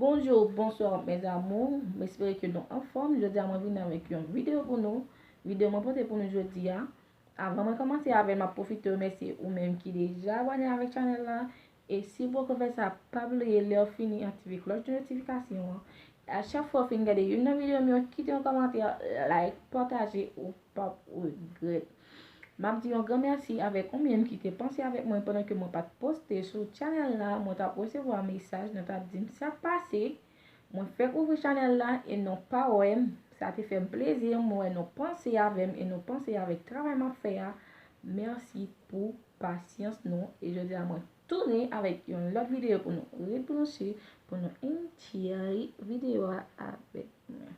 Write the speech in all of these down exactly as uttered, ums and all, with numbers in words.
Bonjou, bonswa, mes amours. M espere ke nou anfòm. Jodi a, mwen vin avèk yon videyo pou nou. Videyo mwen pote pou nou jodi a. Avan mwen kòmanse avè l, m ap pwofite remèsye ou menm ki deja abòne avèk chanèl la. E si w poko fè sa, pa bliye lè w fini aktive klòch de notifikasyon an. A chak fwa w fin gade youn nan videyo m yo, kite yon kòmantè, like, pataje, ou p ap regrèt. M ap di yon gran mèsi avèk ou menm ki te panse avèk mwen pandan ke mwen pa t poste sou chanèl la. Mwen t ap resevwa mesaj, nan t ap di m sa k pase. Mwen fèk ouvri chanèl la e nou pa wè m. Sa te fè m plezi, m wè nou panse avè m e nou panse avèk travay m ap fè a. Mèsi pou pasyans nou. E jodi a mwen tounen avèk yon lòt videyo pou nou rebranche, pou nou enjoy videyo a avèk mwen.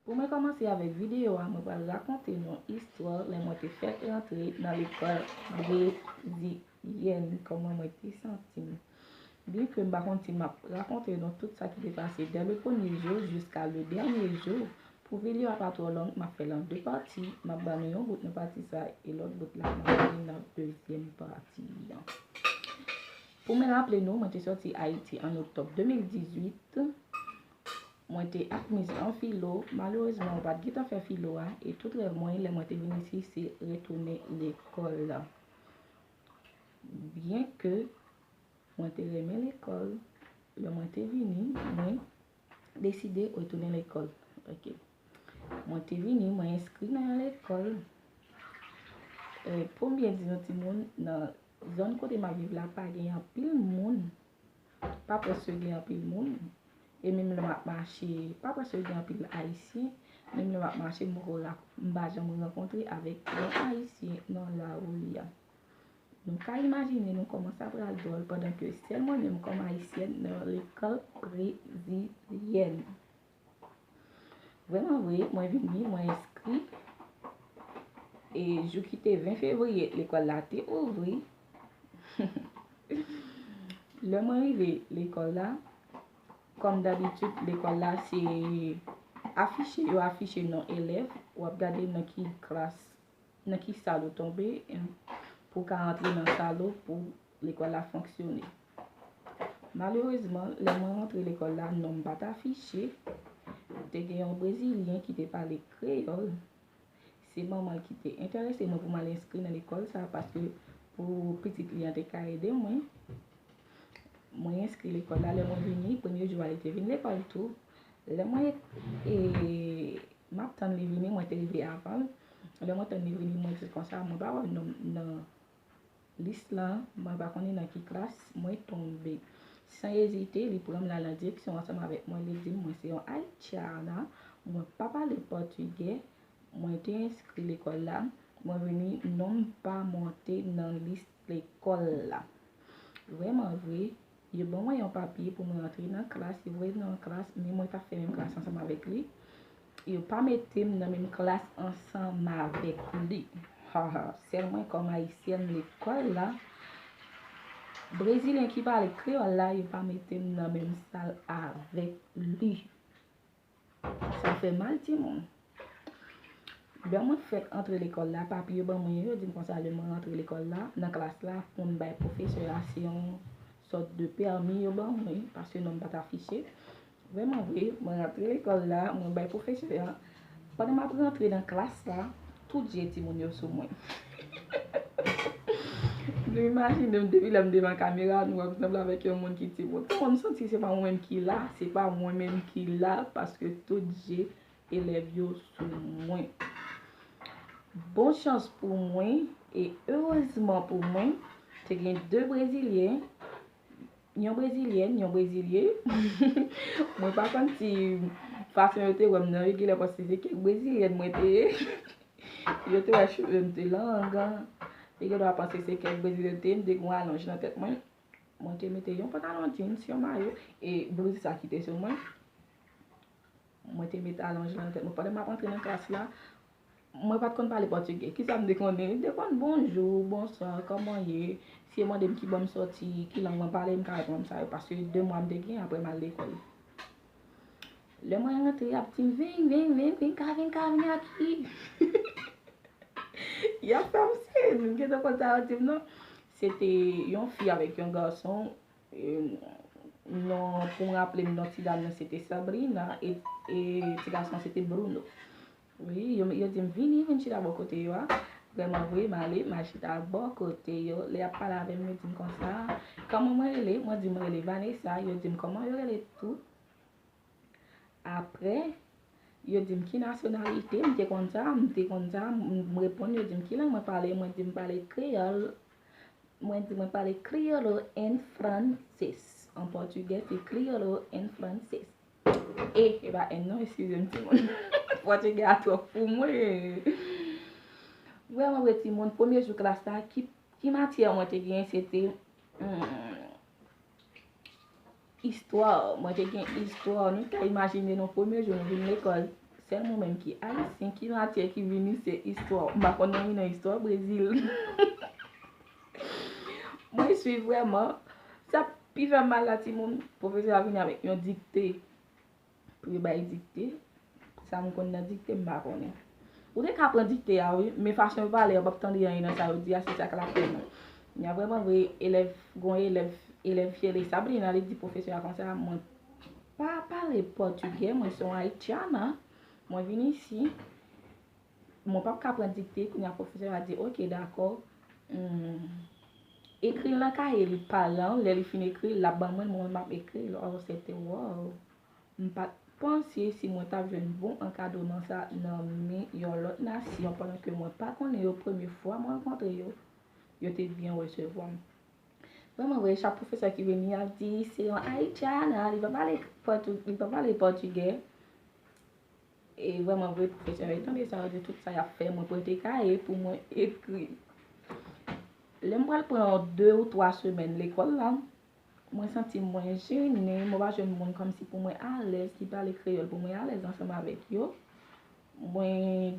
Pou mwen kòmanse avèk videyo a, mwen pral rakonte nou istwa lè mwen te fèk rantre nan lekòl brezilyèn, kòman mwen te santi m. Byen ke m pa konn si m ap rakonte nou tout sa ki te pase dè le premye jou jiska le dènye jou, pou videyo a pa twò long, m ap fè l an de pati, m ap ban nou yon bout nan pati sa e lòt bout la, m ap vini nan dezyèm pati an. Pou mwen raple nou, mwen te sòti Ayiti an oktòb de mil dizuit. Mwen te admiz an filo. Malerezman, mwen pa t gentan fè filo a, e tout rèv mwen, lè mwen te vin isit, se retounen lekòl la. Byen ke mwen te renmen lekòl, lè mwen te vini, mwen deside retounen lekòl. Ok. Mwen te vini, mwen enskri nan yon lekòl. E, pou m byen di nou, timoun, nan zòn kote m ap viv la, pa gen anpil moun. Pa prèske gen anpil moun. E menm lè m ap mache, pa prèske gen anpil Ayisyen. Menm lè m ap mache, m poko ra-, m pa janm rankontre avèk yon Ayisyen nan lari a. Nou ka imajine nou kòman sa pral dwòl pandan ke sèl mwen menm kòm Ayisyèn nan lekòl brezilyèn. Vrèman vre, mwen vini, mwen enskri. E jou ki te ven fevriye, lekòl la te ouvri. Lè mwen rive lekòl la, kòm dabitid, lekòl la se afiche, yo afiche non elèv, w ap gade nan ki klas, nan ki sal ou tonbe, em, pou w ka antre nan sal ou pou lekòl la fonksyone. Malerezman, lè mwen rantre lekòl la, non m pa t afiche. Te gen yon brezilyen ki te pale kreyòl. Se manman l ki te enterese mwen pou m al enskri nan lekòl sa, paske pou pitit li an te ka ede mwen. Mwen enskri lekòl la, lè mwen vini, premye jou a, li te vin lekòl tou. Lè mwen, e, m ap tann li vini, mwen te rive avan l. Lè mwen tann li vini, mwen di konsa, mwen pa wè non m nan lis lan, mwen pa konnen nan ki klas mwen tonbe. San ezite, li pran m l al nan direksyon ansanm avèk mwen, li di m mwen se yon Haitiana, mwen pa pale pòtigè, mwen te enskri lekòl la, mwen vini, non m pa monte nan lis lekòl la. Vrèman vre, yo ban mwen yon papye pou mwen antre nan klas, yo voye m nan yon klas, men mwen pa fè menm klas ansanm avèk li. Yo pa mete m nan menm klas ansanm avèk li. Ha, ha. Sèl mwen kòm Ayisyèn lekòl la, brezilyen ki pale kreyòl la, yo pa mete m nan menm sal avèk li. Sa fè mal, timoun. Lè mwen fèk antre lekòl la, papye yo ban mwen yo, yo di m konsa, lè mwen rantre lekòl la, nan klas la, pou m bay pwofesè a, se yon sòt de pèmi yo ban mwen, paske non m pa t afiche. Vrèman vre, mwen rantre lekòl la, mwen bay pwofesè a. Pandan m ap rantre nan klas la, tout je timoun yo sou mwen. Nou imajine m, depi lè m devan kamera, nou wè m sanble avèk yon moun ki timoun. Kòman m santi se pa mwen menm ki la, se pa mwen menm ki la, paske tout je elèv yo sou mwen. Bon chans pou mwen, e erezman pou mwen, te gen de brezilyen, yon brezilyèn, yon brezilye. Mwen pa konn si fason yo te wè m nan, yo genlè panse se kèk brezilyèn mwen te ye. Yo te wè cheve m te long. Yo gendwa panse se kèk brezilyèn te ye, m te gen yon alonj nan tèt mwen. Mwen te mete yon pantalon jeans, yon mayo, e blouz sa ki te sou mwen. Mwen te met alonj lan nan tèt mwen. Pandan m ap antre nan klas la, mwen pa t konn pale pòtigè. Kisa m te konnen? M te konn bonjou, bonswa, kòman ye? Si yo mande m ki bò m sòti, ki lang mwen pale, m ka reponn sa yo, paske de mwa m te gen apre m al lekòl. Lè mwen rantre, y ap di m, "Vin, vin, vin, vin ka, vin ka, vin aki." Y ap fè m siye, m gentan konn sa yo di m non. Se te yon fi avèk yon gason, E, non, pou m raple m, non ti dam nan se te Sabrina, e, e ti gason se te Bruno. Wi, yo, yo di m, "Vini, vin chita bò kote yo a." Vrèman vre, m ale, m al chita bò kote yo. Lè y ap pale avè m, yo di m konsa, "Kòman mwen rele?" Mwen di, "Mwen rele Vanessa." Yo di m, "Kòman yo rele tou?" Apre, yo di m, "Ki nasyonalite?" M te konn sa, m te konn sa, m, m reponn, yo di m, "Ki lang mwen pale?" Mwen di, "M pale kreyòl." Mwen di, "Mwen pale kreyolo and francês." An pòtigè, se crioulo and francês. E, e pa N non, eskize m, timoun. Pòtigè a twòp pou mwen. Vrèman vre, timoun, premye jou klas la, ki, ki matyè mwen te gen, se te, hmm, istwa. Mwen te gen istwa. Nou ka imajine non, premye jou nou vin lekòl, sèl mwen menm ki ayisyen, ki matyè ki vini se istwa. M pa konn anyen nan istwa Brezil. Mwen swiv vrèman. Sa pi fè m mal la, timoun, pwofesè a vini avèk yon dikte. Pou yo bay dikte. Sa m konn nan dikte, m pa konnen. Ou te ka pran dikte a, wi, men fason yo pale a, w p ap tande anyen nan sa yo di a, se sa k la fè nou. N a vrèman vre, elèv, gon elèv, elèv fyele Sabrina, li di pwofesè a konsa, "Mwen pa pale pòtigè, mwen se yon Haitiana, mwen vin isi, mwen p ap ka pran dikte." Kounye a pwofesè a di, "Oke, dakò." Hmm. Ekri l nan kaye li pa lan, lè li fin ekri l, l ap ban mwen, mwen m ap ekri l. Oh, se te wow. M pa t panse si mwen t ap jwenn bon ankadreman sa nan men yon lòt nasyon, pandan ke mwen pa konnen yo, premye fwa mwen rankontre yo, yo te byen resevwa m. Vrèman vre, chak pwofesè ki vini ap di se yon Ayitana, li pa pale pòtou-, li pa pale pòtigè. E vrèman vre, pwofesè yo tande sa, yo di tout sa y ap fè, mwen prete kaye pou mwen ekri. Lè m pral pran de ou twa semèn lekòl la, mwen santi mwen jennen, mwen pa jwenn moun kòmsi pou mwen alèz, ki pale kreyòl pou mwen alèz ansanm avèk yo. Mwen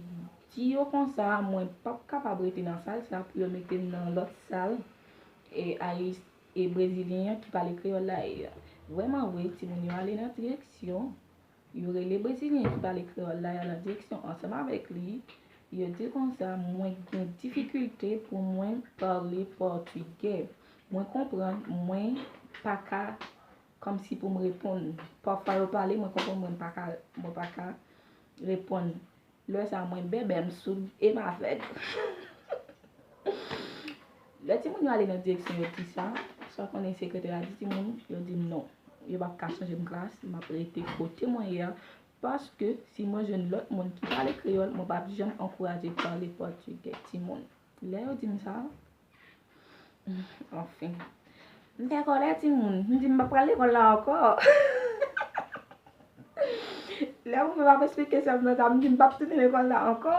di yo konsa, mwen p ap kapab rete nan sal sa pou yo mete m nan lòt sal, e, Ayis-, e, brezilyen an ki pale kreyòl la ye. Vrèman vre, timoun yo ale nan direksyon, yo rele brezilyen ki pale kreyòl la, y al nan direksyon ansanm avèk li, yo di konsa, mwen gen difikilte pou mwen pale pòtigè. Mwen konprann, mwen pa ka, kòmsi pou m reponn. Pafwa yo pale, mwen konprann, mwen pa ka, mwen pa ka reponn. Lè sa a, mwen bèbè, m soud e m avèg. Lè timoun yo ale nan direksyon, yo di sa, sa konnen sekretè a di timoun, yo di m non. Yo p ap ka chanje m klas, m ap rete kote mwen ye a, paske si mwen jwenn lòt moun ki pale kreyòl, mwen p ap janm ankouraje pale pòtigè timoun. Lè yo di m sa, anfen. M te kòlè timoun. M di m p ap pral lekòl la ankò. Lè moun yo ap esplike sa m nan sa, m di m p ap tounen lekòl la ankò.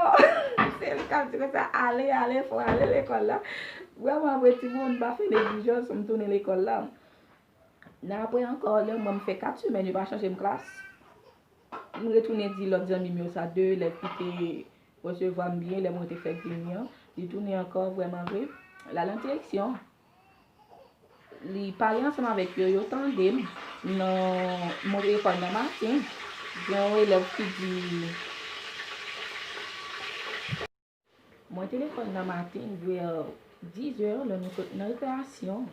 Se li k ap di konsa, "Ale, ale, fò w ale lekòl la." Vrèman vre, timoun, m pa fè neglijans, m tounen lekòl la. Nan apre ankò, lè mwen m fè kat semèn, yo pa chanje m klas. M retounen di lòt zanmi m yo sa, de elèv ki te resevwa m byen lè mwen te fèk vini an. Li tounen ankò vrèman vre. L al nan direksyon. Li pale ansanm avèk yo, yo tande m. Nan, mwen te lekòl nan maten. Gen yon elèv ki di, mwen te lekòl nan maten, vè dizè, lè nou sot nan rekreyasyon,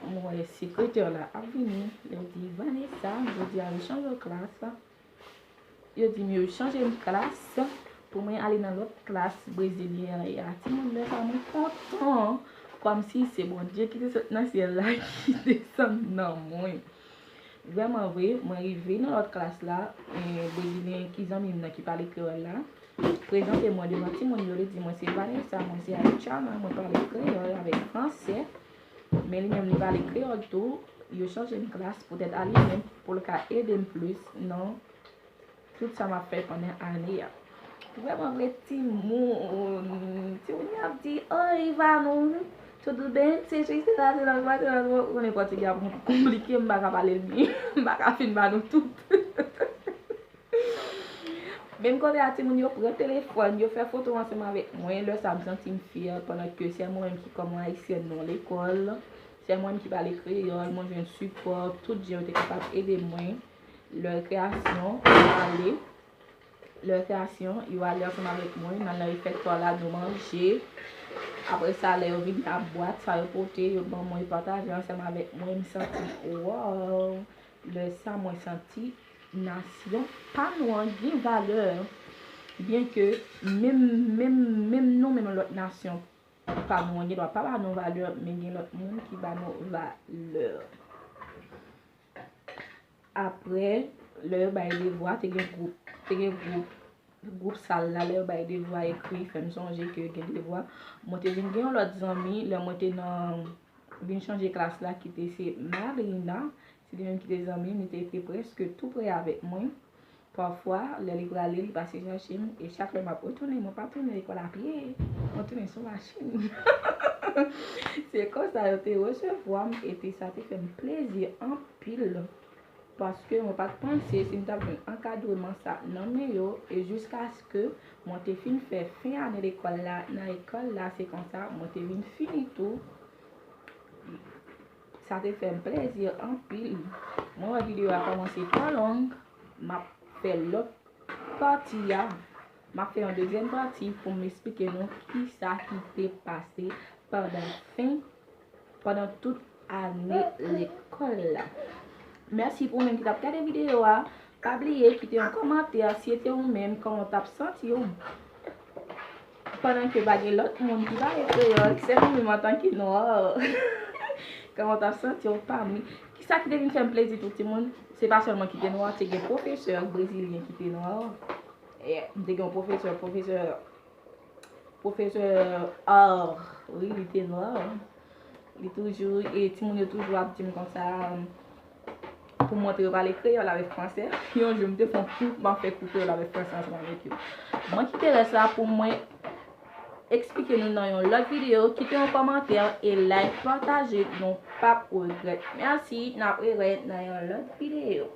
mwen wè sekretè la ap vini, lè l di, "Vanessa, jodi a yo chanje w klas." Yo di m yo chanje m klas pou mwen ale nan lòt klas brezilyen an ye a. Timoun, lè sa mwen kontan, kòmsi se Bondye ki te sot nan syèl la ki desann nan mwen. Vrèman vre, mwen rive nan lòt klas la, e, brezilyen ki zanmi m nan ki pale kreyòl la, prezante mwen devan timoun yo, li di mwen se Vanessa, mwen se Ayitana, mwen pale kreyòl avèk fransè, men li menm li pale kreyòl tou, yo chanje m klas poutèt a li menm pou l ka ede m plis nan tout sa m ap fè pandan ane a. Vrèman vre, timoun, timoun yo ap di, "Oi, Vanou, tudo bem? Seja ensinado na matemática." Ou konnen pòtigè a pou mwen konplike, m pa ka pale l byen. M pa ka fin ba nou tout. Menm kote a, timoun yo pran telefòn, yo fè foto ansanm avèk mwen. Lè sa, m santi m fyè, pandan ke se mwen menm ki kòm yon ayisyèn nan lekòl. Se mwen menm ki pale kreyòl, mwen jwenn sipò, tout jan yo te kapab ede mwen. Lè rekreyasyon, yo ale. Lè rekreyasyon, yo ale ansanm avèk mwen, n al nan refèktwa la, nou manje. Apre sa, lè yo vini ak bwat sa yo pote, yo ban mwen, yo pataje ansanm avèk mwen, m santi, wow! Lè sa, mwen santi nasyon pa nou an gen valè. Byenke menm, menm, menm nou, menm lòt nasyon pa nou an gen dwa pa ba nou valè, men gen lòt moun ki ba nou valè. Apre, lè yo bay devwa, te gen gwoup, te gen gwoup, gwoup sal la, lè yo bay devwa ekri, fè m sonje ke gen devwa. Mwen te vin gen yon lòt zanmi, lè mwen te nan, vin chanje klas la, ki te se Marina, se li menm ki te zanmi m, li te rete prèske tou pre avèk mwen. Pafwa, lè li prale, li pase chache m, e chak lè m ap retounen, mwen pa tounen lekòl a pye, mwen tounen sou machin. Se konsa yo te resevwa m, epi sa te fè m plezi anpil. Paske mwen pa t panse si m t ap jwenn ankadreman sa nan men yo, e jiskaske mwen te fin fè fen ane lekòl la nan lekòl la, se konsa mwen te vin fini tou. Sa te fè m plezi anpil. Mwen wè videyo a kòmanse twò long, m ap fè lòt pati a, m ap fè yon dezyèm pati pou m esplike nou kisa ki te pase pandan fen, pandan tout ane lekòl la. Mèsi pou ou menm ki t ap gade videyo a. Pa bliye kite yon kòmantè si se te ou menm, kòman w t ap santi w. Pandan ke pa gen lòt moun ki pale kreyòl, se nou menm antanke nwa. Kòman w t ap santi w pami. Kisa ki te vin fè m plezi tou timoun? Se pa sèlman ki te nwa, te gen pwofesè brezilyen ki te nwa. E, m te gen yon pwofesè, pwofesè, pwofesè Art, wi, li te nwa. Li toujou, e timoun yo toujou ap di m konsa, pou m montre yo pale kreyòl avèk fransè. Yon jou, m te fè yon kou, m ap fè kou kreyòl avèk fransè ansanm avèk yo. Mwen kite rès la pou mwen eksplike nou nan yon lòt videyo. Kite yon kòmantè e like, pataje, nou p ap regrèt. Mèsi, n ap rewè nan yon lòt videyo.